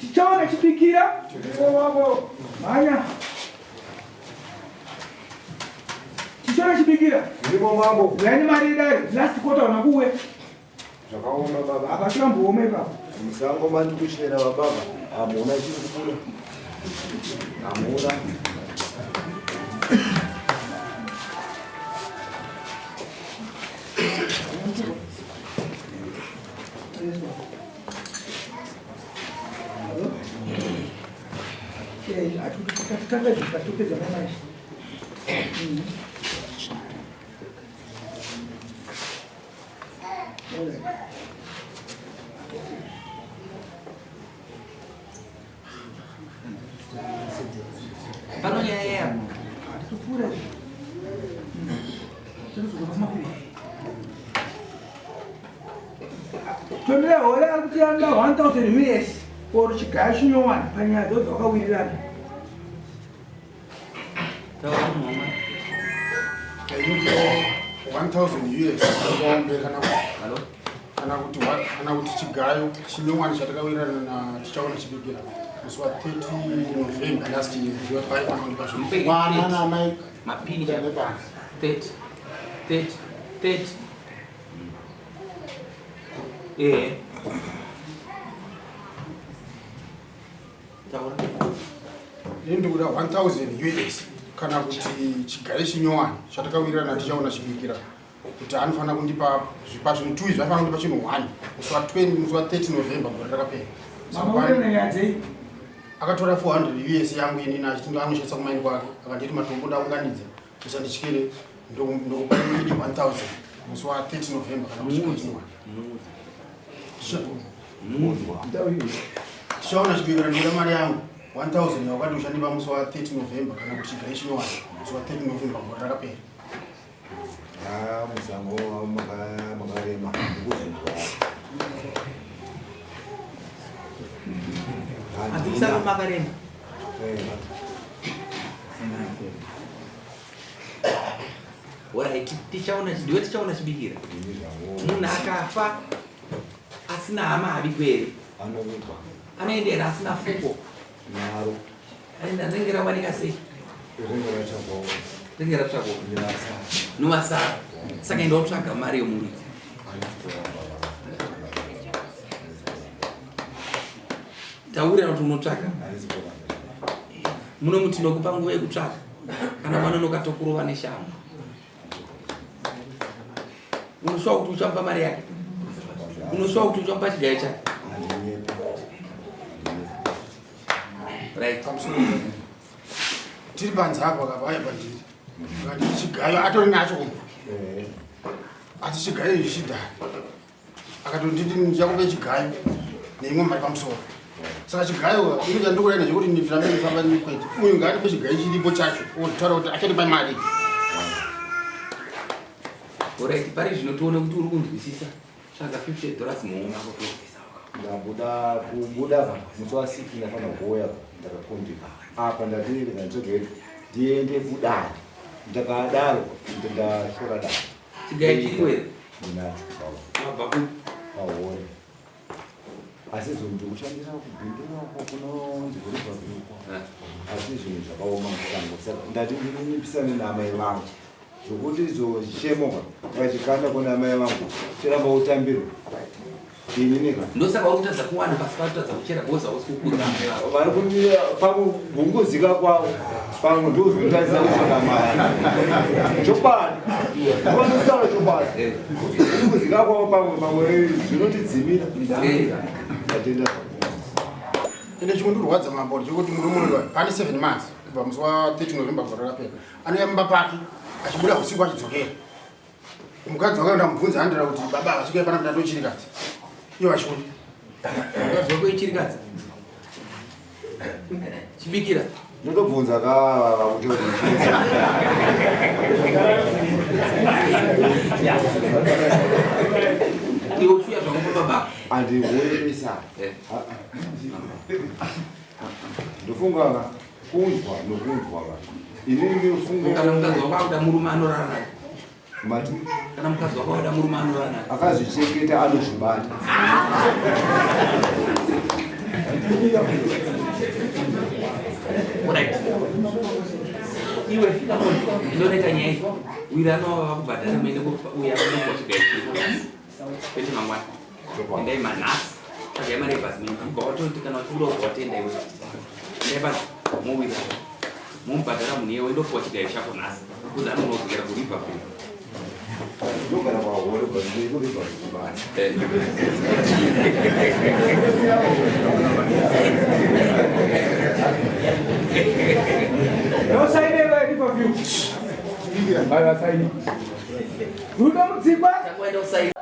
Tichaona chibikira. Wavo mhanya. Tichaona chibikira. Ndimo mambo. Uyani mari idare. Last quarter una kuuya. Zvakaoma baba. Apa chikambooma ipapo. Musango mandi kuchera baba. Hamuna chiri kubuda. Hamuna. Pano nyaya yako. Tondera hore ari kuti anoda 1000 us or chigaya chinyowani panyaya dzo dzawakawirirana. Taura mama. Tainoti 1000 us mombe kana Hello. kana kuti kana kuti chigayo chinyowani chatakawirirana na tichaona chibikira musi wa 30 November last year ndiyo takaifana kundipa zvinhu. Mwana naamai Mapini kuenda nepanze. 30 30 30. Eh. Taura. Ini ndikuda 1000 us kana kuti chigayo chinyowani chatakawirirana tichaona chibikira kuti anofanira kundipa zvipa zvinhu two izvi anofanira kundipa chinhu one musi wa 20 musi wa 30 November gore rakapera. Mama uri nenyaya dzei? Akatora 400 us yangu inini achiti ndo anoshandisa kumaini kwake akanditi matombo ndaunganidza usandityire ndokupa inini 1000 musi wa 30 November kana kuti chigayo chinyowani. Tichaona chibikira ndikuda mari yangu 1000 yakati uchandipa musi wa 30 November kana kuti chigayo chinyowani musi wa 30 November gore rakapera. Ah, musango makarema ndikuzvinzwa. Adzikisana makarema. Alright, tichaona ndiwe tichaona chibikira. Munhu akafa asina hama havigwe here? Anovigwa. Anoenda here asina fuko? Naro. Anoenda rinenge rawanika sei? Rinenge ratsvagwa. Rinenge ratsvagwa. Novasara. Saka enda wotsvaga mari yomuridzi. Taurira kuti unotsvaga. Muno muti nokupa nguva yekutsvaga. Kana wanonoka tokurova neshamhu. Unoshuwa kuti uchamupa mari yake? Unoshuwa kuti uchamupa chigayo chake? Right. Tiri panze apo akabva auya pandiri akanditi chigayo atori nacho kumba asi chigayo ichi chidhara akatonditi ndichakupe chigayo neimwe mari pamusoro saka chigayo ini chandikuda ndechekuti ndirambe ndifamba ndikwete uyu ngaandipe chigayo chiripo chacho otaura kuti achandipa mari. Alright, pari zvino tione kuti uri kunzwisisa. Tsvaga 50 dollars muhomwe mako toobvisa. Ndabuda kubuda musi wa 6 ndafanira kuuya ndakakundika. Apa ndati nditsvege ndiende kudare. Ndakadaro ndashora dare. Chigayo chiriko here? Ndinacho baba. Wabva kupi? Pahore. Asi zvinhu ndikushandisa kubhindura uko kunonzi kuriver uko. Asi zvinhu zvakaoma musango. Saka ndati ndininipisane naamai vangu. Zvokuti izvo chichemoka vachikanda kuna amai vangu chiramba kutambirwa. Inini ka. Ndosaka uri kutadza kuwana pasi pakutadza kuchera because hausi kukudza amai vako. Vari kumira pakugunguzika kwavo pamwe ndo zvinotadzisa kutsvaka mari. Chokwadi. Vanotaura chokwadi. Kugunguzika kwavo pamwe pamwe zvinotidzimira. Ndatenda. Ende chikundirwadza mambo ndechekuti murume uyu pane 7 months kubva musi wa 30 November gore rakapera anouya mumba pake achibuda usiku achidzokera. Mukadzi wake ndamubvunza andira kuti baba havasikuya pana kuti ndochirikadzi. Ivo vachiuya. Mukadzi wako ichirikadzi. Chibikira. Ndotobvunza ka kuti Iwe uchiuya zvako pababa. Andikuendesa. Ndofunga ka kunzwa nokunzwa ka. Inini ndinofunga Kana mukadzi wako akuda murume anorara naye. Mati Kana mukadzi wako akuda murume anorara naye. Akazvichengeta anozvibata. Alright. Iwe ndoneta nyaya iyi. Wirano vakubhadhara muende uya unokochigai kwete mangwana. Endai manhasi. Tsvagai mari yebhasi muende. Ubva watoti kana uchibuda ubva watenda iwe. Endai basi mowirana. Momubhadhara munhu iye woendopuwa chigayo chako nhasi. Kuzi anonodzokera kuRiverview. Ndogara pahore but ndiri kuRiverview kubasa. Ndosaine Riverview. Vai vasaini. Rudo Mutsikwa. Tangoenda usaini.